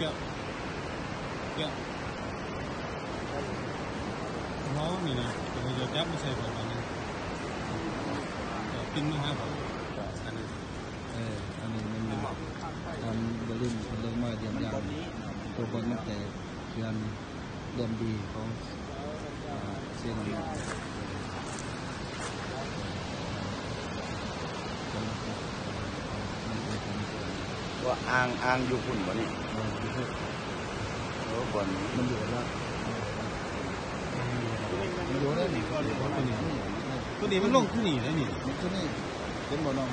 ເຈົ້າ ເຈົ້າ ເຮົານີ້ນະ ເຂົາເຈົ້າຈັບມາໃສ່ຂ້ອຍບາດນີ້ ເຈົ້າປິ່ນມາຫາຂ້ອຍ ອັນນັ້ນ ເອີ ອັນນີ້ມັນ ແມ່ນບໍ່? ທ່ານບໍລິນເພິ່ນລົງມາຢ້ຽມຢາມ ຕົວບ່ອນມັນແຕກ ເຂື່ອນ ເລື່ອມດີຂອງ ອ່າ ເຊໂນ ວ່າອ່າງ ອ່າງຢູ່ພຸ້ນບໍ່ນີ້? ເອີ ຢູ່ພຸ້ນ ໂອ້ ບ່ອນນີ້ ມັນຢູ່ລະດັບ ມັນຢູ່ລະດັບ ມັນຢູ່ໄດ້ນີ້ ຕົວນີ້ ຕົວນີ້ມັນລົງຄືນີ້ໄດ໋ນີ້ ມັນຄືນີ້ ເຫັນບໍ່ນ້ອງ?